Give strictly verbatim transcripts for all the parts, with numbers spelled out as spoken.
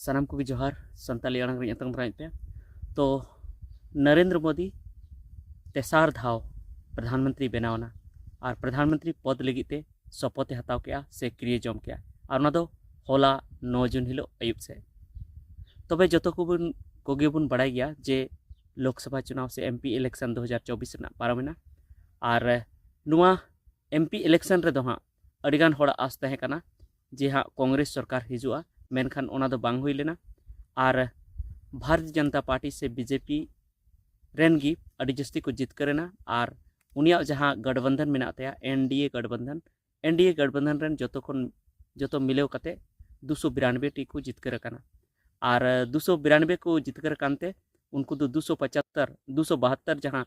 ᱥᱟᱱᱟᱢ ᱠᱚᱜᱮ ᱡᱚᱦᱟᱨ᱾ ᱥᱟᱱᱛᱟᱞᱤ ᱟᱲᱟᱝ ᱨᱤᱧ ᱮᱛᱚᱢ ᱫᱟᱨᱟᱢᱮᱫ ᱯᱮᱭᱟ᱾ ᱛᱚ, ᱱᱚᱨᱮᱱᱫᱨᱚ ᱢᱳᱫᱤ ᱛᱮᱥᱟᱨ ᱫᱷᱟᱣ ᱯᱨᱚᱫᱷᱟᱱ ᱢᱚᱱᱛᱨᱤ ᱵᱮᱱᱟᱣ ᱮᱱᱟ ᱟᱨ ᱯᱨᱚᱫᱷᱟᱱ ᱢᱚᱱᱛᱨᱤ ᱯᱚᱫᱽ ᱞᱟᱹᱜᱤᱫ ᱛᱮ ᱥᱚᱯᱚᱛ ᱮ ᱦᱟᱛᱟᱣ ᱠᱮᱜᱼᱟ ᱥᱮ ᱠᱤᱨᱭᱟᱹ ᱡᱚᱢ ᱠᱮᱜᱼᱟ, ᱟᱨ ᱚᱱᱟ ᱫᱚ ᱦᱚᱞᱟ ᱱᱚ ᱡᱩᱱ ᱦᱤᱞᱳᱜ ᱟᱹᱭᱩᱵ ᱥᱮᱫ᱾ ᱛᱚᱵᱮ ᱡᱚᱛᱚ ᱠᱚᱵᱚᱱ, ᱠᱚᱜᱮ ᱵᱚᱱ ᱵᱟᱲᱟᱭ ᱜᱮᱭᱟ ᱡᱮ ᱞᱳᱠᱥᱚᱵᱷᱟ ᱪᱩᱱᱟᱣ ᱥᱮ ᱮᱢ ᱯᱤ election ᱫᱩ ᱦᱟᱡᱟᱨ ᱪᱚᱵᱵᱤᱥ ᱨᱮᱱᱟᱜ ᱯᱟᱨᱚᱢᱮᱱᱟ, ᱟᱨ ᱱᱚᱣᱟ ᱮᱢ ᱯᱤ election ᱨᱮᱫᱚ ᱦᱟᱸᱜ ᱟᱹᱰᱤᱜᱟᱱ ᱦᱚᱲᱟᱜ ᱟᱥ ᱛᱟᱦᱮᱸ ᱠᱟᱱᱟ ᱡᱮ ᱦᱟᱸᱜ ᱠᱚᱝᱜᱨᱮᱥ ᱥᱚᱨᱠᱟᱨ ᱦᱤᱡᱩᱜᱼᱟ, ᱢᱮᱱᱠᱷᱟᱱ ᱚᱱᱟ ᱫᱚ ᱵᱟᱝ ᱦᱩᱭ ᱞᱮᱱᱟ᱾ ᱟᱨ ᱵᱷᱟᱨᱚᱛᱤᱭᱚ ᱡᱚᱱᱚᱛᱟ ᱯᱟᱨᱴᱤ ᱥᱮ ᱵᱤ ᱡᱮ ᱯᱤ ᱨᱮᱱ ᱜᱮ ᱟᱹᱰᱤ ᱡᱟᱹᱥᱛᱤ ᱠᱚ ᱡᱤᱛᱠᱟᱹᱨ ᱮᱱᱟ, ᱟᱨ ᱩᱱᱤᱭᱟᱜ ᱡᱟᱦᱟᱸ ᱜᱚᱴᱵᱚᱱᱫᱷᱚᱱ ᱢᱮᱱᱟᱜ ᱛᱟᱭᱟ, ᱮᱱ ᱰᱤ ᱮ ᱜᱚᱴᱵᱚᱱᱫᱷᱚᱱ, ᱮᱱ ᱰᱤ ᱮ ᱜᱚᱴᱵᱚᱱᱫᱷᱚᱱ ᱨᱮᱱ ᱡᱚᱛᱚ ᱠᱷᱚᱱ, ᱡᱚᱛᱚ ᱢᱤᱞᱟᱹᱣ ᱠᱟᱛᱮ ᱫᱩᱥᱚ ᱵᱤᱨᱟᱱᱵᱮ ᱴᱤ ᱠᱚ ᱡᱤᱛᱠᱟᱹᱨ ᱟᱠᱟᱱᱟ᱾ ᱟᱨ ᱫᱩᱥᱚ ᱵᱤᱨᱟᱱᱵᱮ ᱠᱚ ᱡᱤᱛᱠᱟᱹᱨ ᱟᱠᱟᱱ ᱛᱮ ᱩᱱᱠᱩ ᱫᱚ ᱫᱩᱥᱚ ᱯᱚᱸᱪᱟᱛᱛᱚᱨ, ᱫᱩᱥᱚ ᱵᱟᱦᱟᱛᱛᱚᱨ ᱡᱟᱦᱟᱸ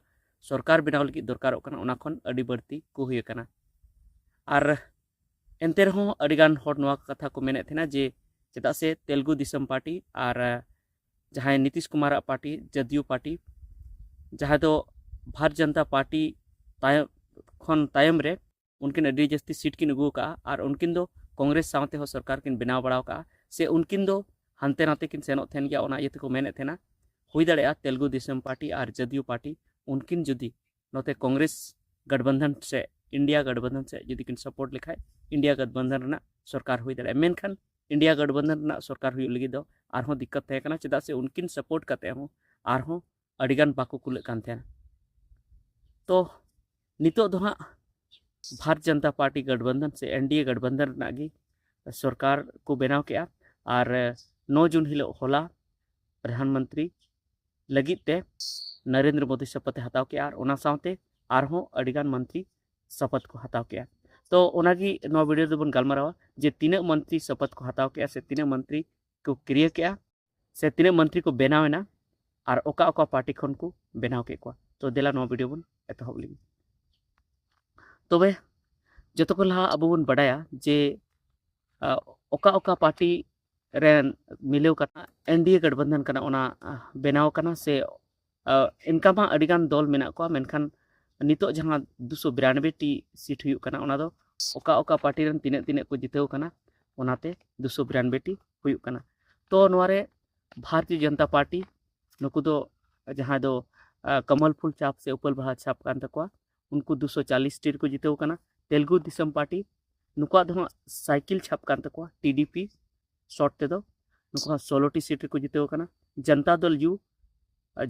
ᱥᱚᱨᱠᱟᱨ ᱵᱮᱱᱟᱣ ᱞᱟᱹᱜᱤᱫ ᱫᱚᱨᱠᱟᱨᱚᱜ ᱠᱟᱱᱟ, ᱚᱱᱟ ᱠᱷᱚᱱ ᱟᱹᱰᱤ ᱵᱟᱹᱲᱛᱤ ᱠᱚ ᱦᱩᱭ ᱟᱠᱟᱱᱟ᱾ ᱟᱨ ᱮᱱᱛᱮ ᱨᱮᱦᱚᱸ ᱟᱹᱰᱤᱜᱟᱱ ᱦᱚᱲ ᱱᱚᱣᱟ ᱠᱟᱛᱷᱟ ᱠᱚ ᱢᱮᱱᱮᱫ ᱛᱟᱦᱮᱱᱟ ᱡᱮ ᱪᱮᱫᱟᱜ ᱥᱮ ᱛᱮᱞᱜᱩ ᱫᱤᱥᱚᱢ ᱯᱟᱨᱴᱤ ᱟᱨ ᱡᱟᱦᱟᱸᱭ ᱱᱤᱛᱤᱥ ᱠᱩᱢᱟᱨᱟᱜ ᱯᱟᱨᱴᱤ, ᱡᱟᱫᱤᱭᱩ ᱯᱟᱨᱴᱤ, ᱡᱟᱦᱟᱸ ᱫᱚ ᱵᱷᱟᱨᱚᱛ ᱡᱚᱱᱚᱛᱟ ᱯᱟᱨᱴᱤ ᱛᱟᱭᱚᱢ ᱠᱷᱚᱱ ᱛᱟᱭᱚᱢ ᱨᱮ, ᱩᱱᱠᱤᱱ ᱟᱹᱰᱤ ᱡᱟᱹᱥᱛᱤ ᱥᱤᱴ ᱠᱤᱱ ᱟᱹᱜᱩ ᱟᱠᱟᱫᱼᱟ ᱟᱨ ᱩᱱᱠᱤᱱ ᱫᱚ ᱠᱚᱝᱜᱨᱮᱥ ᱥᱟᱶᱛᱮ ᱦᱚᱸ ᱥᱚᱨᱠᱟᱨ ᱠᱤᱱ ᱵᱮᱱᱟᱣ ᱵᱟᱲᱟ ᱟᱠᱟᱫᱼᱟ, ᱥᱮ ᱩᱱᱠᱤᱱ ᱫᱚ ᱦᱟᱱᱛᱮ ᱱᱟᱛᱮ ᱠᱤᱱ ᱥᱮᱱᱚᱜ ᱛᱟᱦᱮᱱ ᱜᱮᱭᱟ, ᱚᱱᱟ ᱤᱭᱟᱹ ᱛᱮᱠᱚ ᱢᱮᱱᱮᱫ ᱛᱟᱦᱮᱱᱟ᱾ ᱦᱩᱭ ᱫᱟᱲᱮᱭᱟᱜᱼᱟ ᱛᱮᱞᱜᱩ ᱫᱤᱥᱚᱢ ᱯᱟᱨᱴᱤ ᱟᱨ ᱡᱟᱫᱤᱭᱩ ᱯᱟᱨᱴᱤ ᱩᱱᱠᱤᱱ ᱡᱩᱫᱤ ᱱᱚᱛᱮ ᱠᱚᱝᱜᱨᱮᱥ ᱜᱚᱴᱵᱚᱱᱫᱷᱚᱱ ᱥᱮ ᱤᱱᱰᱤᱭᱟ ᱜᱚᱴᱵᱚᱱᱫᱷᱚᱱ ᱥᱮ ᱡᱩᱫᱤ ᱠᱤᱱ ᱥᱟᱯᱳᱨᱴ ᱞᱮᱠᱷᱟᱡ ᱤᱱᱰᱤᱭᱟ ᱜᱚᱴᱵᱚᱱᱫᱷᱚᱱ ᱨᱮᱱᱟᱜ ᱥᱚᱨᱠᱟᱨ ᱦᱩᱭ ᱫᱟᱲᱮᱭᱟᱜᱼᱟ᱾ ᱢᱮᱱᱠᱷᱟᱱ ᱤᱱᱰᱤᱭᱟ ᱜᱚᱴᱵᱚᱱᱫᱷᱚᱱ ᱨᱮᱱᱟᱜ ᱥᱚᱨᱠᱟᱨ ᱦᱩᱭᱩᱜ ᱞᱟᱹᱜᱤᱫ ᱫᱚ ᱟᱨᱦᱚᱸ ᱫᱤᱠᱠᱟᱛ ᱛᱟᱦᱮᱸ ᱠᱟᱱᱟ, ᱪᱮᱫᱟᱜ ᱥᱮ ᱩᱱᱠᱤᱱ ᱥᱟᱯᱳᱨᱴ ᱠᱟᱛᱮ ᱦᱚᱸ ᱟᱨᱦᱚᱸ ᱟᱹᱰᱤᱜᱟᱱ ᱵᱟᱠᱚ ᱠᱩᱞᱟᱹᱜ ᱠᱟᱱ ᱛᱟᱦᱮᱱᱟ᱾ ᱛᱚ ᱱᱤᱛᱚᱜ ᱫᱚ ᱦᱟᱸᱜ ᱵᱷᱟᱨᱚᱛ ᱡᱚᱱᱚᱛᱟ ᱯᱟᱨᱴᱤ ᱜᱚᱴᱵᱚᱱᱫᱷᱚᱱ ᱥᱮ ᱮᱱ ᱰᱤ ᱮ ᱜᱚᱴᱵᱚᱱᱫᱷᱚᱱ ᱨᱮᱱᱟᱜ ᱜᱮ ᱥᱚᱨᱠᱟᱨ ᱠᱚ ᱵᱮᱱᱟᱣ ᱠᱮᱜᱼᱟ᱾ ᱟᱨ ᱱᱚ ᱡᱩᱱ ᱦᱤᱞᱳᱜ ᱦᱚᱞᱟ ᱯᱨᱚᱫᱷᱟᱱ ᱢᱚᱱᱛᱨᱤ ᱞᱟᱹᱜᱤᱫ ᱛᱮ ᱱᱚᱨᱮᱱᱫᱨᱚ ᱢᱳᱫᱤ ᱥᱚᱯᱚᱛ ᱮ ᱦᱟᱛᱟᱣ ᱠᱮᱜᱼᱟ ᱟᱨ ᱚᱱᱟ ᱥᱟᱶᱛᱮ ᱟᱨᱦᱚᱸ ᱟᱹᱰᱤᱜᱟᱱ ᱢᱚᱱᱛᱨᱤ ᱥᱚᱯᱚᱛ ᱠᱚ ᱦᱟᱛᱟᱣ ᱠᱮᱜᱼᱟ᱾ ᱛᱚ ᱚᱱᱟᱜᱮ ᱱᱚᱣᱟ ᱵᱷᱤᱰᱤᱭᱳ ᱨᱮᱫᱚ ᱵᱚᱱ ᱜᱟᱞᱢᱟᱨᱟᱣᱟ ᱡᱮ ᱛᱤᱱᱟᱹᱜ ᱢᱚᱱᱛᱨᱤ ᱥᱚᱯᱚᱛ ᱠᱚ ᱦᱟᱛᱟᱣ ᱠᱮᱜᱼᱟ ᱥᱮ ᱛᱤᱱᱟᱹᱜ ᱢᱚᱱᱛᱨᱤ ᱠᱚ ᱠᱤᱨᱭᱟᱹ ᱠᱮᱜᱼᱟ ᱥᱮ ᱛᱤᱱᱟᱹᱜ ᱢᱚᱱᱛᱨᱤ ᱠᱚ ᱵᱮᱱᱟᱣ ᱮᱱᱟ ᱟᱨ ᱚᱠᱟ ᱚᱠᱟ ᱯᱟᱨᱴᱤ ᱠᱷᱚᱱ ᱠᱚ ᱵᱮᱱᱟᱣ ᱠᱮᱫ ᱠᱚᱣᱟ᱾ ᱛᱚ ᱫᱮᱞᱟ ᱱᱚᱣᱟ ᱵᱷᱤᱰᱤᱭᱳ ᱵᱚᱱ ᱮᱛᱚᱦᱚᱵ ᱞᱮᱜᱮ᱾ ᱛᱚᱵᱮ ᱡᱚᱛᱚ ᱠᱷᱚᱱ ᱞᱟᱦᱟ ᱟᱵᱚ ᱵᱚᱱ ᱵᱟᱰᱟᱭᱟ ᱡᱮ, ᱟ, ᱚᱠᱟ ᱚᱠᱟ ᱯᱟᱨᱴᱤ ᱨᱮᱱ ᱢᱤᱞᱟᱹᱣ ᱠᱟᱛᱮ ᱮᱱ ᱰᱤ ᱮ ᱜᱚᱴᱵᱚᱱᱫᱷᱚᱱ ᱠᱟᱱᱟ, ᱚᱱᱟ, ᱟ, ᱵᱮᱱᱟᱣ ᱠᱟᱱᱟ ᱥᱮ, ᱟ, ᱤᱱᱠᱟ ᱢᱟ ᱟᱹᱰᱤᱜᱟᱱ ᱫᱚᱞ ᱢᱮᱱᱟᱜ ᱠᱚᱣᱟ, ᱢᱮᱱᱠᱷᱟᱱ ᱱᱤᱛᱚᱜ ᱡᱟᱦᱟᱸ ᱫᱩᱥᱚ ᱵᱤᱨᱟᱱᱵᱮ ᱴᱤ ᱥᱤᱴ ᱦᱩᱭᱩᱜ ᱠᱟᱱᱟ, ᱚᱱᱟ ᱫᱚ ᱚᱠᱟ ᱚᱠᱟ ᱯᱟᱨᱴᱤ ᱨᱮᱱ ᱛᱤᱱᱟᱹᱜ ᱛᱤᱱᱟᱹᱜ ᱠᱚ ᱡᱤᱛᱟᱹᱣ ᱠᱟᱱᱟ, ᱚᱱᱟᱛᱮ ᱫᱩᱥᱚ ᱵᱤᱨᱟᱱᱵᱮ ᱴᱤ ᱦᱩᱭᱩᱜ ᱠᱟᱱᱟ᱾ ᱛᱚ ᱱᱚᱣᱟ ᱨᱮ ᱵᱷᱟᱨᱚᱛᱤᱭᱚ ᱡᱚᱱᱚᱛᱟ ᱯᱟᱨᱴᱤ, ᱱᱩᱠᱩ ᱫᱚ ᱡᱟᱦᱟᱸ ᱫᱚ ᱠᱟᱢᱟᱞ ᱯᱷᱩᱞ ᱪᱷᱟᱯ ᱥᱮ ᱩᱯᱟᱹᱞ ᱵᱟᱦᱟ ᱪᱷᱟᱯ ᱠᱟᱱ ᱛᱟᱠᱚᱣᱟ, ᱩᱱᱠᱩ ᱫᱩᱥᱚ ᱪᱟᱞᱤᱥ ᱴᱤ ᱨᱮᱠᱚ ᱡᱤᱛᱟᱹᱣ ᱠᱟᱱᱟ᱾ ᱛᱮᱞᱜᱩ ᱫᱤᱥᱚᱢ ᱯᱟᱨᱴᱤ, ᱱᱩᱠᱩᱣᱟᱜ ᱫᱚ ᱦᱟᱸᱜ ᱥᱟᱭᱠᱮᱞ ᱪᱷᱟᱯ ᱠᱟᱱ ᱛᱟᱠᱚᱣᱟ, ᱴᱤ ᱰᱤ ᱯᱤ ᱥᱚᱨᱴ ᱛᱮᱫᱚ᱾ ᱱᱩᱠᱩ ᱦᱚᱸ ᱥᱳᱞᱳ ᱴᱤ ᱥᱤᱴ ᱨᱮᱠᱚ ᱡᱤᱛᱟᱹᱣ ᱠᱟᱱᱟ᱾ ᱡᱚᱱᱛᱟ ᱫᱚᱞ ᱭᱩ,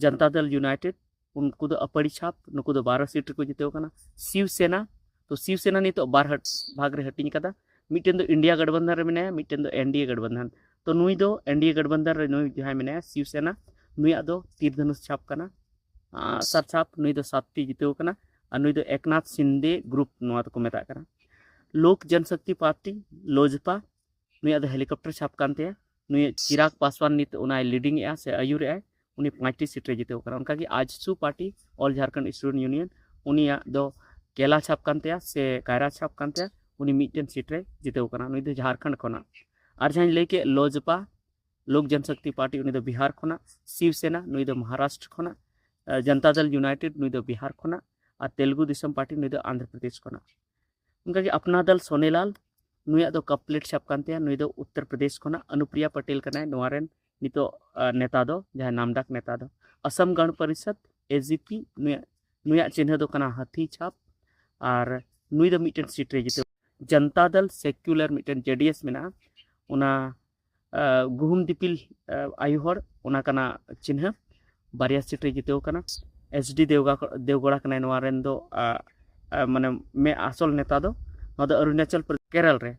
ᱡᱚᱱᱛᱟ ᱫᱚᱞ ᱭᱩᱱᱟᱭᱴᱮᱰ, ᱩᱱᱠᱩ ᱫᱚ ᱟᱯᱟᱲᱤ ᱪᱷᱟᱯ, ᱱᱩᱠᱩ ᱫᱚ ᱵᱟᱨᱚ ᱥᱤᱴ ᱨᱮᱠᱚ ᱡᱤᱛᱟᱹᱣ ᱠᱟᱱᱟ᱾ ᱥᱤᱵ ᱥᱮᱱᱟ, ᱛᱚ ᱥᱤᱵ ᱥᱮᱱᱟ ᱱᱤᱛᱚᱜ ᱵᱟᱨ ᱦᱟᱹᱴ-, ᱵᱷᱟᱜᱽ ᱨᱮ ᱦᱟᱹᱴᱤᱧ ᱠᱟᱫᱟ᱾ ᱢᱤᱫᱴᱮᱱ ᱫᱚ ᱤᱱᱰᱤᱭᱟ ᱜᱟᱴᱵᱟᱱᱫᱷᱟᱱ ᱨᱮ ᱢᱮᱱᱟᱭᱟ, ᱢᱤᱫᱴᱮᱱ ᱫᱚ ᱮᱱ ᱰᱤ ᱮ ᱜᱟᱴᱵᱟᱱᱫᱷᱟᱱ᱾ ᱛᱚ ᱱᱩᱭ ᱫᱚ ᱮᱱ ᱰᱤ ᱮ ᱜᱟᱴᱵᱟᱱᱫᱷᱟᱱ ᱨᱮ ᱱᱩᱭ ᱡᱟᱦᱟᱸᱭ ᱢᱮᱱᱟᱭᱟ ᱥᱤᱵ ᱥᱮᱱᱟ, ᱱᱩᱭᱟᱜ ᱫᱚ ᱛᱤᱨ ᱫᱷᱟᱱᱩᱥ ᱪᱷᱟᱯ ᱠᱟᱱᱟ, ᱟᱸᱜ ᱥᱟᱨ ᱪᱷᱟᱯ᱾ ᱱᱩᱭ ᱫᱚ ᱥᱟᱛ ᱴᱤ ᱡᱤᱛᱟᱹᱣ ᱠᱟᱱᱟ᱾ ᱟᱨ ᱱᱩᱭ ᱫᱚ ᱮᱠᱱᱟᱛᱷ ᱥᱤᱱᱫᱮ ᱜᱨᱩᱯ ᱱᱚᱣᱟ ᱫᱚᱠᱚ ᱢᱮᱛᱟᱜ ᱠᱟᱱᱟ᱾ ᱞᱳᱠ ᱡᱚᱱᱥᱚᱠᱛᱤ ᱯᱟᱨᱴᱤ, ᱞᱳᱡᱯᱟ, ᱱᱩᱭᱟᱜ ᱫᱚ ᱦᱮᱞᱤᱠᱚᱯᱴᱟᱨ ᱪᱷᱟᱯ ᱠᱟᱱ ᱛᱟᱭᱟ᱾ ᱱᱩᱭ ᱪᱤᱨᱟᱜᱽ ᱯᱟᱥᱣᱟᱱ ᱱᱤᱛ ᱚᱱᱟᱭ ᱞᱤᱰᱤᱝ ᱮᱜᱼᱟ ᱥᱮ ᱟᱹᱭᱩᱨᱮᱜᱼᱟᱭ᱾ ᱩᱱᱤ ᱯᱟᱸᱪᱴᱤ ᱥᱤᱴ ᱨᱮ ᱡᱤᱛᱟᱹᱣ ᱠᱟᱱᱟ᱾ ᱚᱱᱠᱟᱜᱮ ᱟᱡᱥᱩ ᱯᱟᱨᱴᱤ, ᱚᱞ ᱡᱷᱟᱨᱠᱷᱚᱸᱰ ᱥᱴᱩᱰᱮᱱᱴ ᱭᱩᱱᱤᱭᱚᱱ, ᱩᱱᱤᱭᱟᱜ ᱫᱚ ᱠᱮᱞᱟ ᱪᱷᱟᱯ ᱠᱟᱱ ᱛᱟᱭᱟ ᱥᱮ ᱠᱟᱭᱨᱟ ᱪᱷᱟᱯ ᱠᱟᱱ ᱛᱟᱭᱟ᱾ ᱩᱱᱤ ᱢᱤᱫᱴᱮᱱ ᱥᱤᱴ ᱨᱮ ᱡᱤᱛᱟᱹᱣ ᱠᱟᱱᱟ᱾ ᱱᱩᱭ ᱫᱚ ᱡᱷᱟᱨᱠᱷᱚᱸᱰ ᱠᱷᱚᱱᱟᱜ᱾ ᱟᱨ ᱡᱟᱦᱟᱸᱧ ᱞᱟᱹᱭ ᱠᱮᱫ ᱞᱳᱡᱯᱟ, ᱞᱳᱠ ᱡᱚᱱᱥᱚᱠᱛᱤ ᱯᱟᱨᱴᱤ, ᱩᱱᱤ ᱫᱚ ᱵᱤᱦᱟᱨ ᱠᱷᱚᱱᱟᱜ᱾ ᱥᱤᱵ ᱥᱮᱱᱟ, ᱱᱩᱭ ᱫᱚ ᱢᱚᱦᱟᱨᱟᱥᱴᱨ ᱠᱷᱚᱱᱟᱜ᱾ ᱟᱸ, ᱡᱚᱱᱛᱟ ᱫᱚᱞ ᱭᱩᱱᱟᱭᱴᱮᱰ, ᱱᱩᱭ ᱫᱚ ᱵᱤᱦᱟᱨ ᱠᱷᱚᱱᱟᱜ᱾ ᱟᱨ ᱛᱮᱞᱜᱩ ᱫᱤᱥᱚᱢ ᱯᱟᱨᱴᱤ, ᱱᱩᱭ ᱫᱚ ᱟᱱᱫᱷᱨᱚ ᱯᱨᱚᱫᱮᱥ ᱠᱷᱚᱱᱟᱜ᱾ ᱚᱱᱠᱟᱜᱮ ᱟᱯᱱᱟ ᱫᱚᱞ ᱥᱳᱱᱮᱞᱟᱞ, ᱱᱩᱭᱟᱜ ᱫᱚ ᱠᱟᱯᱞᱮᱴ ᱪᱷᱟᱯ ᱠᱟᱱ ᱛᱟᱭᱟ᱾ ᱱᱩᱭ ᱫᱚ ᱩᱛᱛᱚᱨ ᱯᱨᱚᱫᱮᱥ ᱠᱷᱚᱱᱟᱜ᱾ ᱟᱱᱩᱯᱨᱤᱭᱟ ᱯᱟᱴᱮᱞ ᱠᱟᱱᱟᱭ ᱱᱚᱣᱟ ᱨᱮᱱ ᱱᱤᱛᱚᱜ, ᱟᱸ, ᱱᱮᱛᱟ ᱫᱚ, ᱡᱟᱦᱟᱸᱭ ᱱᱟᱢᱰᱟᱠ ᱱᱮᱛᱟ ᱫᱚ᱾ ᱟᱥᱟᱢ ᱜᱚᱬ ᱯᱚᱨᱤᱥᱚᱫᱽ, ᱮ ᱡᱤ ᱯᱤ, ᱱᱩᱭᱟᱜ, ᱱᱩᱭᱟᱜ ᱪᱤᱱᱦᱟᱹ ᱫᱚ ᱠᱟᱱᱟ ᱦᱟᱹᱛᱤ ᱪᱷᱟᱯ᱾ ᱟᱨ ᱱᱩᱭ ᱫᱚ ᱢᱤᱫᱴᱮᱱ ᱥᱤᱴ ᱨᱮ ᱡᱤᱛᱟᱹᱣ᱾ ᱡᱚᱱᱛᱟ ᱫᱚᱞ ᱥᱮᱠᱩᱞᱟᱨ, ᱢᱤᱫᱴᱮᱱ ᱡᱮ ᱰᱤ ᱮᱥ ᱢᱮᱱᱟᱜᱼᱟ, ᱚᱱᱟ, ᱟᱸ, ᱜᱩᱦᱩᱢ ᱫᱤᱯᱤᱞ, ᱟᱸ, ᱟᱭᱩ ᱦᱚᱲ, ᱚᱱᱟ ᱠᱟᱱᱟ ᱪᱤᱱᱦᱟᱹ᱾ ᱵᱟᱨᱭᱟ ᱥᱤᱴ ᱨᱮ ᱡᱤᱛᱟᱹᱣ ᱠᱟᱱᱟ᱾ ᱮᱥ ᱰᱤ ᱫᱮᱣᱜᱟ-, ᱫᱮᱣᱜᱚᱲᱟ ᱠᱟᱱᱟᱭ ᱱᱚᱣᱟ ᱨᱮᱱ ᱫᱚ, ᱟᱸ, ᱟᱸ, ᱢᱟᱱᱮ ᱢᱮ ᱟᱥᱚᱞ ᱱᱮᱛᱟ ᱫᱚ᱾ ᱱᱚᱣᱟ ᱫᱚ ᱚᱨᱩᱱᱟᱪᱚᱞ ᱯᱨᱚᱫᱮᱥ, ᱠᱮᱨᱟᱞ ᱨᱮ᱾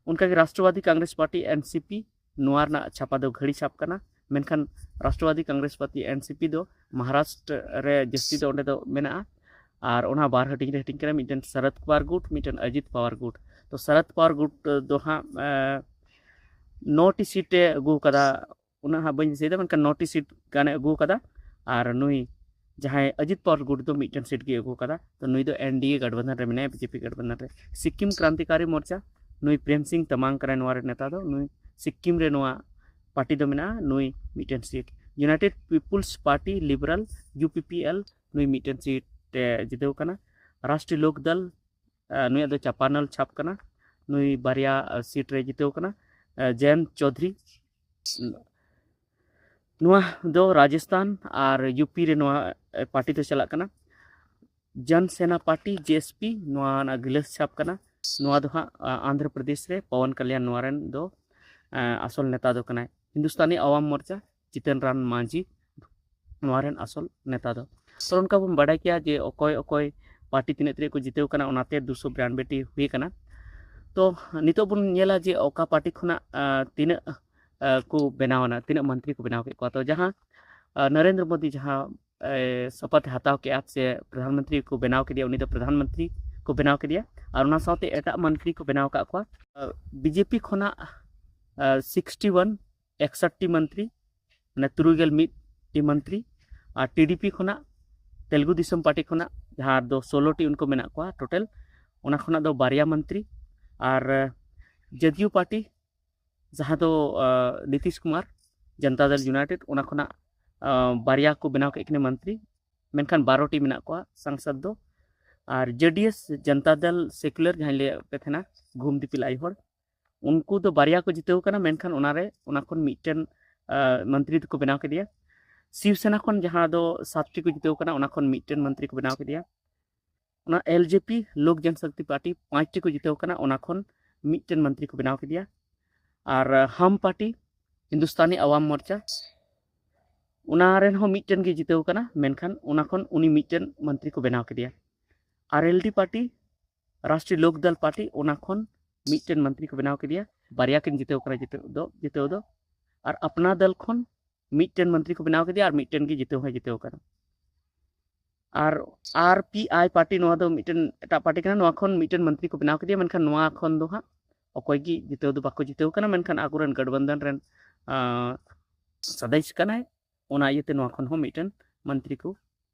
ᱚᱱᱠᱟᱜᱮ ᱨᱟᱥᱴᱨᱚᱵᱟᱫᱤ ᱠᱚᱝᱜᱨᱮᱥ ᱯᱟᱨᱴᱤ, ᱮᱱ ᱥᱤ ᱯᱤ, ᱱᱚᱣᱟ ᱨᱮᱱᱟᱜ ᱪᱷᱟᱯᱟ ᱫᱚ ᱜᱷᱟᱹᱲᱤ ᱪᱷᱟᱯ ᱠᱟᱱᱟ᱾ ᱢᱮᱱᱠᱷᱟᱱ ᱨᱟᱥᱴᱨᱚᱵᱟᱫᱤ ᱠᱚᱝᱜᱨᱮᱥ ᱯᱟᱨᱴᱤ, ᱮᱱ ᱥᱤ ᱯᱤ, ᱫᱚ ᱢᱚᱦᱟᱨᱟᱥᱴᱨᱚ ᱨᱮ ᱡᱟᱹᱥᱛᱤ ᱫᱚ ᱚᱸᱰᱮ ᱫᱚ ᱢᱮᱱᱟᱜᱼᱟ᱾ ᱟᱨ ᱚᱱᱟ ᱵᱟᱨ ᱦᱟᱹᱴᱤᱧ ᱨᱮ ᱦᱟᱹᱴᱤᱧ ᱠᱟᱱᱟ, ᱢᱤᱫᱴᱮᱱ ᱥᱚᱨᱚᱫ ᱯᱟᱣᱟᱨ ᱜᱩᱴ, ᱢᱤᱫᱴᱮᱱ ᱚᱡᱤᱛ ᱯᱟᱣᱟᱨ ᱜᱩᱴ᱾ ᱛᱚ ᱥᱚᱨᱚᱫ ᱯᱟᱣᱟᱨ ᱜᱩᱴ ᱫᱚ ᱦᱟᱸᱜ, ᱮᱸ, ᱱᱚ ᱴᱤ ᱥᱤᱴ ᱮ ᱟᱹᱜᱩ ᱠᱟᱫᱟ, ᱩᱱᱟᱹᱜ ᱦᱟᱸᱜ ᱵᱟᱹᱧ ᱫᱤᱥᱟᱹᱭᱮᱫᱟ, ᱢᱮᱱᱠᱷᱟᱱ ᱱᱚ ᱴᱤ ᱥᱤᱴ ᱜᱟᱱᱮ ᱟᱹᱜᱩ ᱠᱟᱫᱟ᱾ ᱟᱨ ᱱᱩᱭ ᱡᱟᱦᱟᱸᱭ ᱚᱡᱤᱛ ᱯᱟᱣᱟᱨ ᱜᱩᱴ ᱫᱚ ᱢᱤᱫᱴᱮᱱ ᱥᱤᱴ ᱜᱮ ᱟᱹᱜᱩ ᱠᱟᱫᱟ᱾ ᱛᱚ ᱱᱩᱭ ᱫᱚ ᱮᱱ ᱰᱤ ᱮ ᱜᱟᱴᱵᱟᱱᱫᱷᱟᱱ ᱨᱮ ᱢᱮᱱᱟᱭᱟ, ᱵᱤ ᱡᱮ ᱯᱤ ᱜᱟᱴᱵᱟᱱᱫᱷᱟᱱ ᱨᱮ᱾ ᱥᱤᱠᱠᱤᱢ ᱠᱨᱟᱱᱛᱤᱠᱟᱨᱤ ᱢᱳᱨᱪᱟ, ᱱᱩᱭ ᱯᱨᱮᱢ ᱥᱤᱝ ᱛᱟᱢᱟᱝ ᱠᱟᱱᱟᱭ ᱱᱚᱣᱟ ᱨᱮᱱ ᱱᱮᱛᱟ ᱫᱚ᱾ ᱱᱩᱭ ᱥᱤᱠᱠᱤᱢ ᱨᱮ ᱱᱚᱣᱟ ᱯᱟᱨᱴᱤ ᱫᱚ ᱢᱮᱱᱟᱜᱼᱟ, ᱱᱩᱭ ᱢᱤᱫᱴᱮᱱ seat. United Peoples Party Liberal, U P P L, ᱱᱩᱭ ᱢᱤᱫᱴᱮᱱ ᱥᱤᱴ ᱮ ᱡᱤᱛᱟᱹᱣ ᱠᱟᱱᱟ᱾ ᱨᱟᱥᱴᱨᱤᱭᱚ ᱞᱳᱠ ᱫᱚᱞ, ᱟᱸ, ᱱᱩᱭᱟᱜ ᱫᱚ ᱪᱟᱯᱟᱱᱟᱞ ᱪᱷᱟᱯ ᱠᱟᱱᱟ᱾ ᱱᱩᱭ ᱵᱟᱨᱭᱟ, ᱟᱸ, ᱥᱤᱴ ᱨᱮ ᱡᱤᱛᱟᱹᱣ ᱠᱟᱱᱟ᱾ ᱟᱸ, ᱡᱚᱭᱚᱱᱛ ᱪᱳᱣᱫᱷᱩᱨᱤ, ᱱᱚᱣᱟ ᱫᱚ ᱨᱟᱡᱚᱥᱛᱷᱟᱱ ᱟᱨ ᱭᱩ ᱯᱤ ᱨᱮ ᱱᱚᱣᱟ ᱯᱟᱨᱴᱤ ᱫᱚ ᱪᱟᱞᱟᱜ ᱠᱟᱱᱟ᱾ ᱡᱚᱱ ᱥᱮᱱᱟ ᱯᱟᱨᱴᱤ, ᱡᱮ ᱮᱥ ᱯᱤ, ᱱᱚᱣᱟ ᱨᱮᱱᱟᱜ ᱜᱤᱞᱟᱹᱥ ᱪᱷᱟᱯ ᱠᱟᱱᱟ᱾ ᱱᱚᱣᱟ ᱫᱚ ᱦᱟᱸᱜ ᱟᱸᱫᱷᱨᱚ ᱯᱨᱚᱫᱮᱥ ᱨᱮ ᱯᱚᱣᱚᱱ ᱠᱟᱞᱭᱟᱱ ᱱᱚᱣᱟ ᱨᱮᱱ ᱫᱚ ᱟᱥᱚᱞ ᱱᱮᱛᱟ ᱫᱚ ᱠᱟᱱᱟᱭ᱾ ᱦᱤᱱᱫᱩᱥᱛᱟᱱᱤ ᱟᱣᱟᱢ ᱢᱳᱨᱪᱟ, ᱡᱤᱛᱚᱱ ᱨᱟᱢ ᱢᱟᱹᱡᱷᱤ ᱱᱚᱣᱟ ᱨᱮᱱ ᱟᱥᱚᱞ ᱱᱮᱛᱟ ᱫᱚ᱾ ᱛᱚ ᱚᱱᱠᱟ ᱵᱚᱱ ᱵᱟᱰᱟᱭ ᱠᱮᱭᱟ ᱡᱮ ᱚᱠᱚᱭ ᱚᱠᱚᱭ ᱯᱟᱨᱴᱤ ᱛᱤᱱᱟᱹᱜ ᱛᱤᱱᱟᱹᱜ ᱠᱚ ᱡᱤᱛᱟᱹᱣ ᱠᱟᱱᱟ, ᱚᱱᱟᱛᱮ ᱫᱩᱥᱚ ᱵᱤᱨᱟᱱᱵᱮ ᱴᱤ ᱦᱩᱭ ᱠᱟᱱᱟ᱾ ᱛᱚ ᱱᱤᱛᱚᱜ ᱵᱚᱱ ᱧᱮᱞᱟ ᱡᱮ ᱚᱠᱟ ᱯᱟᱨᱴᱤ ᱠᱷᱚᱱᱟᱜ ᱛᱤᱱᱟᱹᱜ ᱠᱚ ᱵᱮᱱᱟᱣ ᱮᱱᱟ, ᱛᱤᱱᱟᱹᱜ ᱢᱚᱱᱛᱨᱤ ᱠᱚ ᱵᱮᱱᱟᱣ ᱠᱮᱫ ᱠᱚᱣᱟ᱾ ᱛᱚ ᱡᱟᱦᱟᱸ ᱱᱚᱨᱮᱱᱫᱨᱚ ᱢᱳᱫᱤ ᱡᱟᱦᱟᱸ ᱥᱚᱯᱚᱛ ᱮ ᱦᱟᱛᱟᱣ ᱠᱮᱫᱼᱟ ᱥᱮ ᱯᱨᱚᱫᱷᱟᱱ ᱢᱚᱱᱛᱨᱤ ᱠᱚ ᱵᱮᱱᱟᱣ ᱠᱮᱫᱮᱭᱟ, ᱩᱱᱤ ᱫᱚ ᱯᱨᱚᱫᱷᱟᱱ ᱢᱚᱱᱛᱨᱤ ᱠᱚ ᱵᱮᱱᱟᱣ ᱠᱮᱫᱮᱭᱟ᱾ ᱟᱨ ᱚᱱᱟ ᱥᱟᱶᱛᱮ ᱮᱴᱟᱜ ᱢᱚᱱᱛᱨᱤ ᱠᱚ ᱵᱮᱱᱟᱣ ᱟᱠᱟᱫ ᱠᱚᱣᱟ᱾ ᱵᱤᱡᱮᱯᱤ ᱠᱷᱚᱱᱟᱜ ᱥᱤᱠᱥᱴᱤ ᱣᱟᱱ, ᱮᱠᱥᱚᱴᱴᱤ ᱢᱚᱱᱛᱨᱤ, ᱢᱟᱱᱮ ᱛᱩᱨᱩᱭ ᱜᱮᱞ ᱢᱤᱫ ᱴᱤ ᱢᱚᱱᱛᱨᱤ᱾ ᱟᱨ ᱴᱤ ᱰᱤ ᱯᱤ ᱠᱷᱚᱱᱟᱜ, ᱛᱮᱞᱮᱜᱩ ᱫᱤᱥᱚᱢ ᱯᱟᱨᱴᱤ ᱠᱷᱚᱱᱟᱜ, ᱡᱟᱦᱟᱸ ᱫᱚ ᱥᱳᱞᱳ ᱴᱤ ᱩᱱᱠᱩ ᱢᱮᱱᱟᱜ ᱠᱚᱣᱟ ᱴᱳᱴᱟᱞ, ᱚᱱᱟ ᱠᱷᱚᱱᱟᱜ ᱫᱚ ᱵᱟᱨᱭᱟ ᱢᱚᱱᱛᱨᱤ᱾ ᱟᱨ ᱡᱮ ᱰᱤ ᱭᱩ ᱯᱟᱨᱴᱤ, ᱡᱟᱦᱟᱸ ᱫᱚ ᱱᱤᱛᱤᱥ ᱠᱩᱢᱟᱨ, ᱡᱚᱱᱛᱟ ᱫᱚᱞ ᱭᱩᱱᱟᱭᱴᱮᱰ, ᱚᱱᱟ ᱠᱷᱚᱱᱟᱜ ᱵᱟᱨᱭᱟ ᱠᱚ ᱵᱮᱱᱟᱣ ᱠᱮᱫ ᱠᱤᱱᱟ ᱢᱚᱱᱛᱨᱤ, ᱢᱮᱱᱠᱷᱟᱱ ᱵᱟᱨᱚ ᱴᱤ ᱢᱮᱱᱟᱜ ᱠᱚᱣᱟ ᱥᱟᱝᱥᱚᱫ ᱫᱚ᱾ ᱟᱨ ᱡᱮ ᱰᱤ ᱮᱥ, ᱡᱚᱱᱛᱟ ᱫᱚᱞ ᱥᱮᱠᱩᱞᱟᱨ, ᱡᱟᱦᱟᱸᱧ ᱞᱟᱹᱭᱟᱫ ᱯᱮ ᱛᱟᱦᱮᱱᱟ, ᱜᱩᱦᱩᱢ ᱫᱤᱯᱤᱞ ᱟᱭᱳ ᱦᱚᱲ, ᱩᱱᱠᱩ ᱫᱚ ᱵᱟᱨᱭᱟ ᱠᱚ ᱡᱤᱛᱟᱹᱣ ᱠᱟᱱᱟ, ᱢᱮᱱᱠᱷᱟᱱ ᱚᱱᱟᱨᱮ, ᱚᱱᱟ ᱠᱷᱚᱱ ᱢᱤᱫᱴᱮᱱ ᱢᱚᱱᱛᱨᱤ ᱫᱚᱠᱚ ᱵᱮᱱᱟᱣ ᱠᱮᱫᱮᱭᱟ᱾ ᱥᱤᱵ ᱥᱮᱱᱟ ᱠᱷᱚᱱ ᱡᱟᱦᱟᱸ ᱫᱚ ᱥᱟᱛ ᱴᱤ ᱠᱚ ᱡᱤᱛᱟᱹᱣ ᱠᱟᱱᱟ, ᱚᱱᱟ ᱠᱷᱚᱱ ᱢᱤᱫᱴᱮᱱ ᱢᱚᱱᱛᱨᱤ ᱠᱚ ᱵᱮᱱᱟᱣ ᱠᱮᱫᱮᱭᱟ᱾ ᱚᱱᱟ ᱮᱞ ᱡᱮ ᱯᱤ, ᱞᱳᱠ ᱡᱚᱱᱥᱚᱠᱛᱤ ᱯᱟᱨᱴᱤ, ᱯᱟᱸᱪ ᱴᱤ ᱠᱚ ᱡᱤᱛᱟᱹᱣ ᱠᱟᱱᱟ, ᱚᱱᱟ ᱠᱷᱚᱱ ᱢᱤᱫᱴᱮᱱ ᱢᱚᱱᱛᱨᱤ ᱠᱚ ᱵᱮᱱᱟᱣ ᱠᱮᱫᱮᱭᱟ᱾ ᱟᱨ ᱦᱟᱢ ᱯᱟᱨᱴᱤ, ᱦᱤᱱᱫᱩᱥᱛᱟᱱᱤ ᱟᱣᱟᱢ ᱢᱳᱨᱪᱟ, ᱚᱱᱟ ᱨᱮᱱ ᱦᱚᱸ ᱢᱤᱫᱴᱮᱱ ᱜᱮ ᱡᱤᱛᱟᱹᱣ ᱠᱟᱱᱟ, ᱢᱮᱱᱠᱷᱟᱱ ᱚᱱᱟ ᱠᱷᱚᱱ ᱩᱱᱤ ᱢᱤᱫᱴᱮᱱ ᱢᱚᱱᱛᱨᱤ ᱠᱚ ᱵᱮᱱᱟᱣ ᱠᱮᱫᱮᱭᱟ᱾ ᱟᱨ ᱮᱞ ᱰᱤ ᱯᱟᱨᱴᱤ, ᱨᱟᱥᱴᱨᱤᱭᱚ ᱞᱳᱠ ᱫᱚᱞ ᱯᱟᱨᱴᱤ, ᱚᱱᱟ ᱠᱷᱚᱱ ᱢᱤᱫᱴᱮᱱ ᱢᱚᱱᱛᱨᱤ ᱠᱚ ᱵᱮᱱᱟᱣ ᱠᱮᱫᱮᱭᱟ᱾ ᱵᱟᱨᱭᱟ ᱠᱤᱱ ᱡᱤᱛᱟᱹᱣ ᱠᱟᱱᱟ, ᱡᱤᱛᱟᱹᱣ ᱫᱚ, ᱡᱤᱛᱟᱹᱣ ᱫᱚ᱾ ᱟᱨ ᱟᱯᱱᱟ ᱫᱚᱞ ᱠᱷᱚᱱ ᱢᱤᱫᱴᱮᱱ ᱢᱚᱱᱛᱨᱤ ᱠᱚ ᱵᱮᱱᱟᱣ ᱠᱮᱫᱮᱭᱟ ᱟᱨ ᱢᱤᱫᱴᱮᱱ ᱜᱮ ᱡᱤᱛᱟᱹᱣ ᱦᱚᱸᱭ ᱡᱤᱛᱟᱹᱣ ᱠᱟᱱᱟ᱾ ᱟᱨ ᱟᱨ ᱯᱤ ᱟᱭ ᱯᱟᱨᱴᱤ, ᱱᱚᱣᱟ ᱫᱚ ᱢᱤᱫᱴᱮᱱ ᱮᱴᱟᱜ ᱯᱟᱨᱴᱤ ᱠᱟᱱᱟ, ᱱᱚᱣᱟ ᱠᱷᱚᱱ ᱢᱤᱫᱴᱮᱱ ᱢᱚᱱᱛᱨᱤ ᱠᱚ ᱵᱮᱱᱟᱣ ᱠᱮᱫᱮᱭᱟ, ᱢᱮᱱᱠᱷᱟᱱ ᱱᱚᱣᱟ ᱠᱷᱚᱱ ᱫᱚ ᱦᱟᱸᱜ ᱚᱠᱚᱭ ᱜᱮ ᱡᱤᱛᱟᱹᱣ ᱫᱚ ᱵᱟᱠᱚ ᱡᱤᱛᱟᱹᱣ ᱠᱟᱱᱟ, ᱢᱮᱱᱠᱷᱟᱱ ᱟᱠᱚᱨᱮᱱ ᱜᱟᱴᱵᱚᱱᱫᱷᱚᱱ ᱨᱮᱱ ᱥᱚᱫᱚᱥᱭᱚ ᱠᱟᱱᱟᱭ, ᱚᱱᱟ ᱤᱭᱟᱹᱛᱮ ᱱᱚᱣᱟ ᱠᱷᱚᱱ ᱦᱚᱸ ᱢᱤᱫᱴᱮᱱ ᱢᱚᱱᱛᱨᱤ ᱠᱚ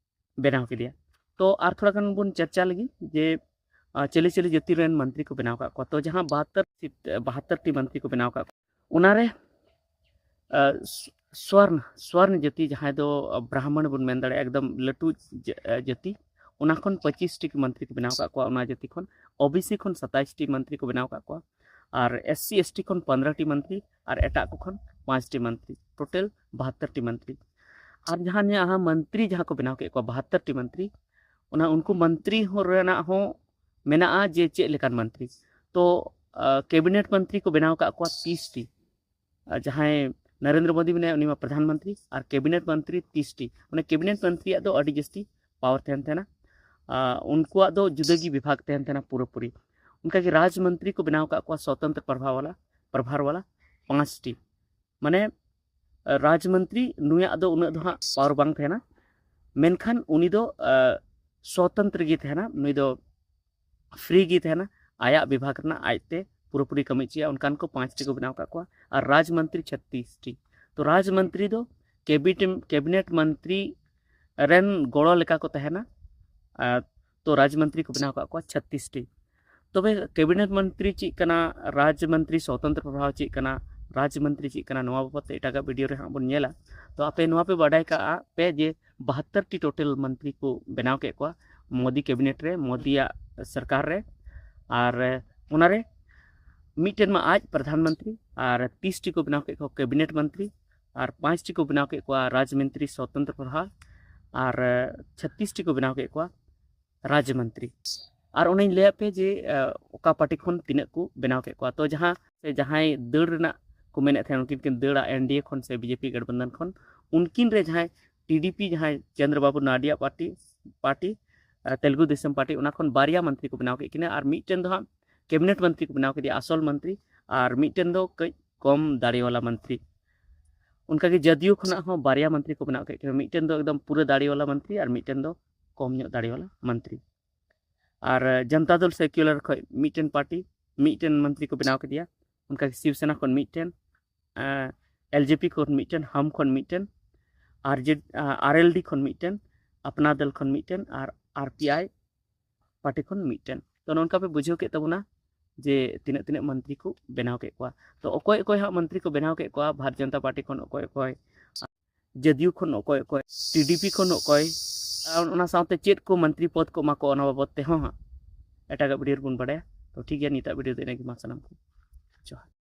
ᱵᱮᱱᱟᱣ ᱠᱮᱫᱮᱭᱟ᱾ ᱛᱚ ᱟᱨ ᱛᱷᱚᱲᱟ ᱜᱟᱱ ᱵᱚᱱ ᱪᱟᱨᱪᱟ ᱞᱮᱜᱮ ᱡᱮ ᱪᱤᱞᱤ ᱪᱤᱞᱤ ᱡᱟᱹᱛᱤ ᱨᱮᱱ ᱢᱚᱱᱛᱨᱤ ᱠᱚ ᱵᱮᱱᱟᱣ ᱟᱠᱟᱫ ᱠᱚᱣᱟ᱾ ᱛᱚ ᱡᱟᱦᱟᱸ ᱵᱟᱦᱟᱛᱛᱚᱨ ᱥᱤᱴ, ᱵᱟᱦᱟᱛᱛᱚᱨ ᱴᱤ ᱢᱚᱱᱛᱨᱤ ᱠᱚ ᱵᱮᱱᱟᱣ ᱟᱠᱟᱫ ᱠᱚᱣᱟ, ᱚᱱᱟᱨᱮ ᱥᱣᱚᱨᱱ, ᱥᱣᱚᱨᱱ ᱡᱟᱹᱛᱤ, ᱡᱟᱦᱟᱸᱭ ᱫᱚ ᱵᱨᱟᱦᱢᱚᱬ ᱵᱚᱱ ᱢᱮᱱ ᱫᱟᱲᱮᱭᱟᱜᱼᱟ, ᱮᱠᱫᱚᱢ ᱞᱟᱹᱴᱩ ᱡᱟᱹᱛᱤ, ᱚᱱᱟ ᱠᱷᱚᱱ ᱯᱚᱸᱪᱤᱥ ᱴᱤ ᱢᱚᱱᱛᱨᱤ ᱠᱚ ᱵᱮᱱᱟᱣ ᱟᱠᱟᱫ ᱠᱚᱣᱟ᱾ ᱚᱱᱟ ᱡᱟᱹᱛᱤ ᱠᱷᱚᱱ ᱳ ᱵᱤ ᱥᱤ ᱠᱷᱚᱱ ᱥᱟᱛᱟᱭᱤᱥ ᱴᱤ ᱢᱚᱱᱛᱨᱤ ᱠᱚ ᱵᱮᱱᱟᱣ ᱟᱠᱟᱫ ᱠᱚᱣᱟ, ᱟᱨ ᱮᱥ ᱥᱤ ᱮᱥ ᱴᱤ ᱠᱷᱚᱱ ᱯᱚᱱᱨᱚ ᱴᱤ ᱢᱚᱱᱛᱨᱤ, ᱟᱨ ᱮᱴᱟᱜ ᱠᱚ ᱠᱷᱚᱱ ᱯᱟᱸᱪᱴᱤ ᱢᱚᱱᱛᱨᱤ, ᱴᱳᱴᱟᱞ ᱵᱟᱦᱟᱛᱛᱚᱨ ᱴᱤ ᱢᱚᱱᱛᱨᱤ᱾ ᱟᱨ ᱡᱟᱦᱟᱸ ᱱᱤᱭᱟᱹ ᱟᱦᱟ ᱢᱚᱱᱛᱨᱤ ᱡᱟᱦᱟᱸ ᱠᱚ ᱵᱮᱱᱟᱣ ᱠᱮᱫ ᱠᱚᱣᱟ, ᱵᱟᱦᱟᱛᱛᱚᱨ ᱴᱤ ᱢᱚᱱᱛᱨᱤ, ᱚᱱᱟ ᱩᱱᱠᱩ ᱢᱚᱱᱛᱨᱤ ᱦᱚᱸ ᱨᱮᱱᱟᱜ ᱦᱚᱸ ᱢᱮᱱᱟᱜᱼᱟ ᱡᱮ ᱪᱮᱫ ᱞᱮᱠᱟᱱ ᱢᱚᱱᱛᱨᱤ᱾ ᱛᱚ ᱠᱮᱵᱤᱱᱮᱴ ᱢᱚᱱᱛᱨᱤ ᱠᱚ ᱵᱮᱱᱟᱣ ᱟᱠᱟᱫ ᱠᱚᱣᱟ ᱛᱤᱥ ᱴᱤ᱾ ᱟᱨ ᱡᱟᱦᱟᱸᱭ ᱱᱚᱨᱮᱱᱫᱨᱚ ᱢᱳᱫᱤ ᱢᱮᱱᱟᱭᱟ, ᱩᱱᱤ ᱢᱟ ᱯᱨᱚᱫᱷᱟᱱ ᱢᱚᱱᱛᱨᱤ, ᱟᱨ ᱠᱮᱵᱤᱱᱮᱴ ᱢᱚᱱᱛᱨᱤ ᱛᱤᱥ ᱴᱤ᱾ ᱢᱟᱱᱮ ᱠᱮᱵᱤᱱᱮᱴ ᱢᱚᱱᱛᱨᱤᱭᱟᱜ ᱫᱚ ᱟᱹᱰᱤ ᱡᱟᱹᱥᱛᱤ ᱯᱟᱣᱟᱨ ᱛᱟᱦᱮᱱ ᱛᱟᱦᱮᱱᱟ᱾ ᱟᱨ ᱩᱱᱠᱩᱣᱟᱜ ᱫᱚ ᱡᱩᱫᱟᱹ ᱜᱮ ᱵᱤᱵᱷᱟᱜᱽ ᱛᱟᱦᱮᱱ ᱛᱟᱦᱮᱱᱟ ᱯᱩᱨᱟᱹᱯᱩᱨᱤ᱾ ᱚᱱᱠᱟᱜᱮ ᱨᱟᱡᱽ ᱢᱚᱱᱛᱨᱤ ᱠᱚ ᱵᱮᱱᱟᱣ ᱟᱠᱟᱫ ᱠᱚᱣᱟ ᱥᱚᱛᱚᱱᱛᱨᱚ ᱯᱨᱚᱵᱷᱟᱨ ᱣᱟᱞᱟ, ᱯᱨᱚᱵᱷᱟᱨ ᱣᱟᱞᱟ ᱯᱟᱸᱪᱴᱤ᱾ ᱢᱟᱱᱮ ᱨᱟᱡᱽ ᱢᱚᱱᱛᱨᱤ ᱱᱩᱭᱟᱜ ᱫᱚ ᱩᱱᱟᱹᱜ ᱫᱚ ᱦᱟᱸᱜ ᱯᱟᱣᱟᱨ ᱵᱟᱝ ᱛᱟᱦᱮᱱᱟ, ᱢᱮᱱᱠᱷᱟᱱ ᱩᱱᱤ ᱫᱚ ᱥᱚᱛᱚᱱᱛᱨᱚ ᱜᱮ ᱛᱟᱦᱮᱱᱟ, ᱱᱩᱭ ᱫᱚ ᱯᱷᱨᱤ ᱜᱮ ᱛᱟᱦᱮᱱᱟ᱾ ᱟᱭᱟᱜ ᱵᱤᱵᱷᱟᱜᱽ ᱨᱮᱱᱟᱜ ᱟᱡᱛᱮ ᱯᱩᱨᱟᱹᱯᱩᱨᱤ ᱠᱟᱹᱢᱤ ᱦᱚᱪᱚᱭᱟ᱾ ᱚᱱᱠᱟᱱ ᱠᱚ ᱯᱟᱸᱪᱴᱤ ᱠᱚ ᱵᱮᱱᱟᱣ ᱟᱠᱟᱫ ᱠᱚᱣᱟ᱾ ᱟᱨ ᱨᱟᱡᱽ ᱢᱚᱱᱛᱨᱤ ᱪᱷᱟᱛᱤᱥ ᱴᱤ᱾ ᱛᱚ ᱨᱟᱡᱽ ᱢᱚᱱᱛᱨᱤ ᱫᱚ ᱠᱮᱵᱤᱱᱮᱴ, ᱠᱮᱵᱤᱱᱮᱴ ᱢᱚᱱᱛᱨᱤ ᱨᱮᱱ ᱜᱚᱲᱚ ᱞᱮᱠᱟ ᱠᱚ ᱛᱟᱦᱮᱱᱟ᱾ ᱟᱨ ᱛᱚ ᱨᱟᱡᱽ ᱢᱚᱱᱛᱨᱤ ᱠᱚ ᱵᱮᱱᱟᱣ ᱟᱠᱟᱫ ᱠᱚᱣᱟ ᱪᱷᱟᱛᱤᱥ ᱴᱤ᱾ ᱛᱚᱵᱮ ᱠᱮᱵᱤᱱᱮᱴ ᱢᱚᱱᱛᱨᱤ ᱪᱮᱫ ᱠᱟᱱᱟ, ᱨᱟᱡᱽ ᱢᱚᱱᱛᱨᱤ ᱥᱚᱛᱚᱱᱛᱨᱚ ᱯᱨᱚᱵᱷᱟᱣ ᱪᱮᱫ ᱠᱟᱱᱟ, ᱨᱟᱡᱽ ᱢᱚᱱᱛᱨᱤ ᱪᱮᱫ ᱠᱟᱱᱟ, ᱱᱚᱣᱟ ᱵᱟᱵᱚᱫ ᱛᱮ ᱮᱴᱟᱜᱟᱜ ᱵᱷᱤᱰᱤᱭᱳ ᱨᱮ ᱦᱟᱸᱜ ᱵᱚᱱ ᱧᱮᱞᱟ᱾ ᱛᱚ ᱟᱯᱮ ᱱᱚᱣᱟ ᱯᱮ ᱵᱟᱰᱟᱭ ᱠᱟᱜᱼᱟ ᱯᱮ ᱡᱮ ᱵᱟᱦᱟᱛᱛᱚᱨ ᱴᱤ ᱴᱳᱴᱟᱞ ᱢᱚᱱᱛᱨᱤ ᱠᱚ ᱵᱮᱱᱟᱣ ᱠᱮᱫ ᱠᱚᱣᱟ ᱢᱳᱫᱤ ᱠᱮᱵᱤᱱᱮᱴ ᱨᱮ, ᱢᱳᱫᱤᱭᱟᱜ ᱥᱚᱨᱠᱟᱨ ᱨᱮ᱾ ᱟᱨ ᱚᱱᱟᱨᱮ ᱢᱤᱫᱴᱮᱱ ᱢᱟ ᱟᱡ ᱯᱨᱚᱫᱷᱟᱱ ᱢᱚᱱᱛᱨᱤ, ᱟᱨ ᱛᱤᱥ ᱴᱤ ᱠᱚ ᱵᱮᱱᱟᱣ ᱠᱮᱫ ᱠᱚᱣᱟ ᱠᱮᱵᱤᱱᱮᱴ ᱢᱚᱱᱛᱨᱤ, ᱟᱨ ᱯᱟᱸᱪ ᱴᱤ ᱠᱚ ᱵᱮᱱᱟᱣ ᱠᱮᱫ ᱠᱚᱣᱟ ᱨᱟᱡᱽ ᱢᱚᱱᱛᱨᱤ ᱥᱚᱛᱚᱱᱛᱨᱚ ᱯᱨᱚᱵᱷᱟᱣ, ᱟᱨ ᱪᱷᱟᱛᱤᱥ ᱴᱤ ᱠᱚ ᱵᱮᱱᱟᱣ ᱠᱮᱫ ᱠᱚᱣᱟ ᱨᱟᱡᱽ ᱢᱚᱱᱛᱨᱤ᱾ ᱟᱨ ᱚᱱᱮᱧ ᱞᱟᱹᱭᱟᱫ ᱯᱮ ᱡᱮ ᱚᱠᱟ ᱯᱟᱨᱴᱤ ᱠᱷᱚᱱ ᱛᱤᱱᱟᱹᱜ ᱠᱚ ᱵᱮᱱᱟᱣ ᱠᱮᱫ ᱠᱚᱣᱟ᱾ ᱛᱚ ᱡᱟᱦᱟᱸ ᱥᱮ ᱡᱟᱦᱟᱸᱭ ᱫᱟᱹᱲ ᱨᱮᱱᱟᱜ ᱠᱚ ᱢᱮᱱᱮᱫ ᱛᱟᱦᱮᱸᱱ, ᱩᱱᱠᱤᱱ ᱠᱤᱱ ᱫᱟᱹᱲᱟ ᱮᱱᱰᱤᱮ ᱠᱷᱚᱱ ᱥᱮ ᱵᱤᱡᱮᱯᱤ ᱜᱟᱴᱵᱚᱱᱫᱷᱚᱱ ᱠᱷᱚᱱ, ᱩᱱᱠᱤᱱ ᱨᱮ ᱡᱟᱦᱟᱸᱭ ᱴᱤᱰᱤᱯᱤ, ᱡᱟᱦᱟᱸᱭ ᱪᱚᱱᱫᱨᱚ ᱵᱟᱵᱩ ᱱᱟᱰᱤᱭᱟ ᱯᱟᱨᱴᱤ, ᱯᱟᱨᱴᱤ ᱛᱮᱞᱮᱜᱩ ᱫᱮᱥᱚᱢ ᱯᱟᱨᱴᱤ, ᱚᱱᱟ ᱠᱷᱚᱱ ᱵᱟᱨᱭᱟ ᱢᱚᱱᱛᱨᱤ ᱠᱚ ᱵᱮᱱᱟᱣ ᱠᱮᱫ ᱠᱤᱱᱟ᱾ ᱟᱨ ᱢᱤᱫᱴᱮᱱ ᱫᱚ ᱦᱟᱸᱜ ᱠᱮᱵᱤᱱᱮᱴ ᱢᱚᱱᱛᱨᱤ ᱠᱚ ᱵᱮᱱᱟᱣ ᱠᱮᱫᱮᱭᱟ, ᱟᱥᱚᱞ ᱢᱚᱱᱛᱨᱤ, ᱟᱨ ᱢᱤᱫᱴᱮᱱ ᱫᱚ ᱠᱟᱹᱡ ᱠᱚᱢ ᱫᱟᱲᱮ ᱣᱟᱞᱟ ᱢᱚᱱᱛᱨᱤ᱾ ᱚᱱᱠᱟᱜᱮ ᱡᱟᱫᱤᱭᱩ ᱠᱷᱚᱱᱟᱜ ᱦᱚᱸ ᱵᱟᱨᱭᱟ ᱢᱚᱱᱛᱨᱤ ᱠᱚ ᱵᱮᱱᱟᱣ ᱠᱮᱫ ᱠᱤᱱᱟ, ᱢᱤᱫᱴᱮᱱ ᱫᱚ ᱮᱠᱫᱚᱢ ᱯᱩᱨᱟᱹ ᱫᱟᱲᱮ ᱣᱟᱞᱟ ᱢᱚᱱᱛᱨᱤ ᱟᱨ ᱢᱤᱫᱴᱮᱱ ᱫᱚ ᱠᱚᱢ ᱧᱚᱜ ᱫᱟᱲᱮ ᱣᱟᱞᱟ ᱢᱚᱱᱛᱨᱤ᱾ ᱟᱨ ᱡᱚᱱᱛᱟ ᱫᱚᱞ ᱥᱮᱠᱩᱞᱟᱨ ᱠᱷᱚᱱ ᱢᱤᱫᱴᱮᱱ ᱯᱟᱨᱴᱤ, ᱢᱤᱫᱴᱮᱱ ᱢᱚᱱᱛᱨᱤ ᱠᱚ ᱵᱮᱱᱟᱣ ᱠᱮᱫᱮᱭᱟ᱾ ᱚᱱᱠᱟᱜᱮ ᱥᱤᱵ ᱥᱮᱱᱟ ᱠᱷᱚᱱ ᱢᱤᱫᱴᱮᱱ, ᱮᱞ ᱡᱮ ᱯᱤ ᱠᱷᱚᱱ ᱢᱤᱫᱴᱮᱱ, ᱦᱟᱢ ᱠᱷᱚᱱ ᱢᱤᱫᱴᱮᱱ, ᱟᱨ ᱡᱮ ᱟᱨ ᱮᱞ ᱰᱤ ᱠᱷᱚᱱ ᱢᱤᱫᱴᱮᱱ, ᱟᱯᱱᱟ ᱫᱚᱞ ᱠᱷᱚᱱ ᱢᱤᱫᱴᱮᱱ, ᱟᱨ ᱟᱨ ᱯᱤ ᱟᱭ ᱯᱟᱨᱴᱤ ᱠᱷᱚᱱ ᱢᱤᱫᱴᱮᱱ᱾ ᱛᱚ ᱱᱚᱝᱠᱟ ᱯᱮ ᱵᱩᱡᱷᱟᱹᱣ ᱠᱮᱫ ᱛᱟᱵᱚᱱᱟ ᱡᱮ ᱛᱤᱱᱟᱹᱜ ᱛᱤᱱᱟᱹᱜ ᱢᱚᱱᱛᱨᱤ ᱠᱚ ᱵᱮᱱᱟᱣ ᱠᱮᱫ ᱠᱚᱣᱟ᱾ ᱛᱚ ᱚᱠᱚᱭ ᱚᱠᱚᱭ ᱦᱟᱸᱜ ᱢᱚᱱᱛᱨᱤ ᱠᱚ ᱵᱮᱱᱟᱣ ᱠᱮᱫ ᱠᱚᱣᱟ ᱵᱷᱟᱨᱚᱛ ᱡᱚᱱᱚᱛᱟ ᱯᱟᱨᱴᱤ ᱠᱷᱚᱱ, ᱚᱠᱚᱭ ᱚᱠᱚᱭ ᱡᱮ ᱰᱤ ᱭᱩ ᱠᱷᱚᱱ, ᱚᱠᱚᱭ ᱚᱠᱚᱭ ᱴᱤ ᱰᱤ ᱯᱤ ᱠᱷᱚᱱ, ᱚᱠᱚᱭ ᱟᱨ ᱚᱱᱟ ᱥᱟᱶᱛᱮ ᱪᱮᱫ ᱠᱚ ᱢᱚᱱᱛᱨᱤ ᱯᱚᱫᱽ ᱠᱚ ᱮᱢᱟ ᱠᱚᱣᱟ, ᱚᱱᱟ ᱵᱟᱵᱚᱫ ᱛᱮᱦᱚᱸ ᱦᱟᱸᱜ ᱮᱴᱟᱜᱟᱜ ᱵᱷᱤᱰᱤᱭᱳ ᱨᱮᱵᱚᱱ ᱵᱟᱲᱟᱭᱟ᱾ ᱛᱚ ᱴᱷᱤᱠ ᱜᱮᱭᱟ, ᱱᱤᱛᱟᱜ ᱵᱷᱤᱰᱤᱭᱳ ᱫᱚ ᱤᱱᱟᱹᱜ ᱜᱮ᱾ ᱢᱟ ᱥᱟᱱᱟᱢ ᱠᱚ ᱡᱚᱦᱟᱨ᱾